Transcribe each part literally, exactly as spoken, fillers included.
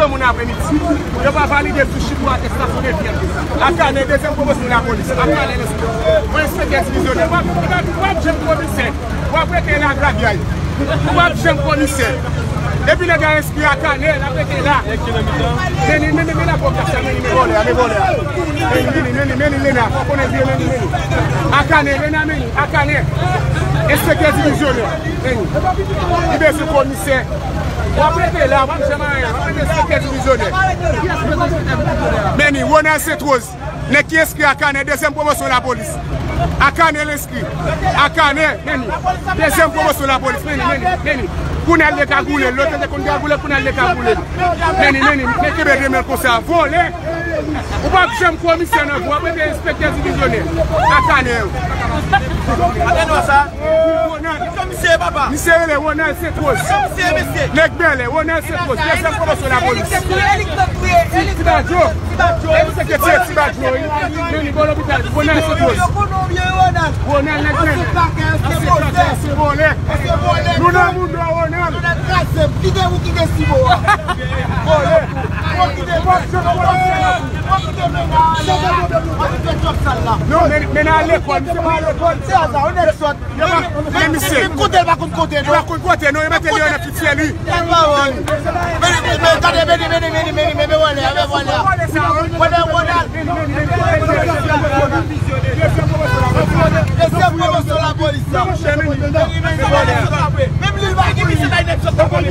Moun apremidi, yo pa valide sou chif pou atestasyone fyète. Akane, dezyèm pwomosyon lapolis. Akane, lespri. Mwen enspektè divizyonè. W ap, w ap, w ap jwenn komisè. W ap rete la gravyay. W ap jwenn komisè. Epi nèg la enskri Akane, l ap rete la. Meni, meni, meni la pwomosyon, meni, meni. Vòlè, meni vòlè. Meni, meni, meni, meni, Lena. Fò konnen vye meni, meni. Akane, Lena, meni. Akane. Enspektè divizyonè. Meni. Li bezwen komisè. W ap rete la, w ap janm anyen, w ap rete enspektè divizyonè. Meni, Ronald Sainte Rose, nèg ki enskri Akane, dezyèm pwomosyon lapolis. Akane l enskri. Akane, meni, dezyèm pwomosyon lapolis, meni, meni, meni. Kounye a l dekagoule, lòt yo te konn kagoule, kounye a l dekagoule. Meni, meni, men kenbe de men l konsa, vòlè. Ou p ap janm komisè nan vi w, w ap rete enspektè divizyonè. Akane yo. Ate non sa. Ronald. Komisè papa. Misye rele Ronald Sainte Rose. Komisè mesye. Nèg bèlè, Ronald Sainte Rose. Dezyèm pwomosyon lapolis. Ti Badjo. Ti Badjo. Enspektè Ti Badjo, wi. Meni bò lopital. Ronald Sainte Rose. Ronald nèg bèlè. Ansyen pakè, ansyen vòlè. Nou nan moun dwa Ronald. Kite ou kite Sibo a. Vòlè. Ou kite, ou kite, ou kite, ou kite, non, men, men al lekòl, misye pa al lekòl. Se aza, ou nèg sòt. Yo pa, men misye. Li koute, li pa konn kote, non. Li pa konn kote, non, yo mete li nan piti li. Gad pawòl. Meni, meni, gade, meni, meni, meni, meni, meni, vòlè, meni vòlè. Vòlè, vòlè. Dezyèm pwomosyon lapolis la. Menm li l pa kouri.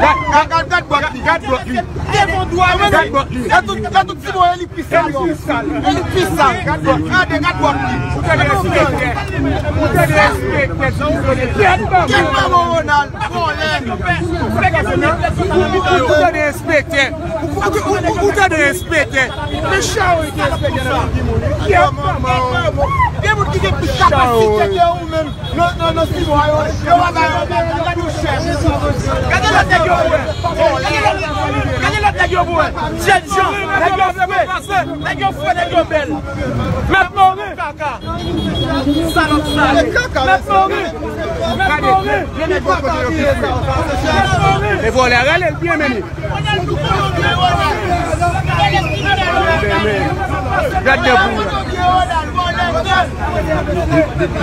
Gad, gad, gad bòt li. Gad bòt li. Gad bòt li. Gad tout, gad tout ti bò, e li pi sal. E li pi sal. Gad bòt. Gade, gad bòt li. Ou tande enspektè. Ou tande enspektè. Kèt manman Ronald. Vòlè. Ou tande enspektè. Ou, ou, ou, ou tande enspektè. Men chawo ki enspektè nan figi moun. Kèt manman. Gen moun ki gen plis kapasite ke ou menm. Non, non, non, si mwa yo, yo pa ba yo, yo pa ba yo chèf. Gade lòt nèg yo pou wè. Gade lòt, gade lòt nèg yo pou wè. Jèn jan, nèg yo fre, nèg yo fre, nèg yo bèl. Mèt Mori. Kaka. Salòp sal. Mèt Mori. Mèt Mori. Mèt Mori. E vòlè, rele l byen, men. Gad de pou.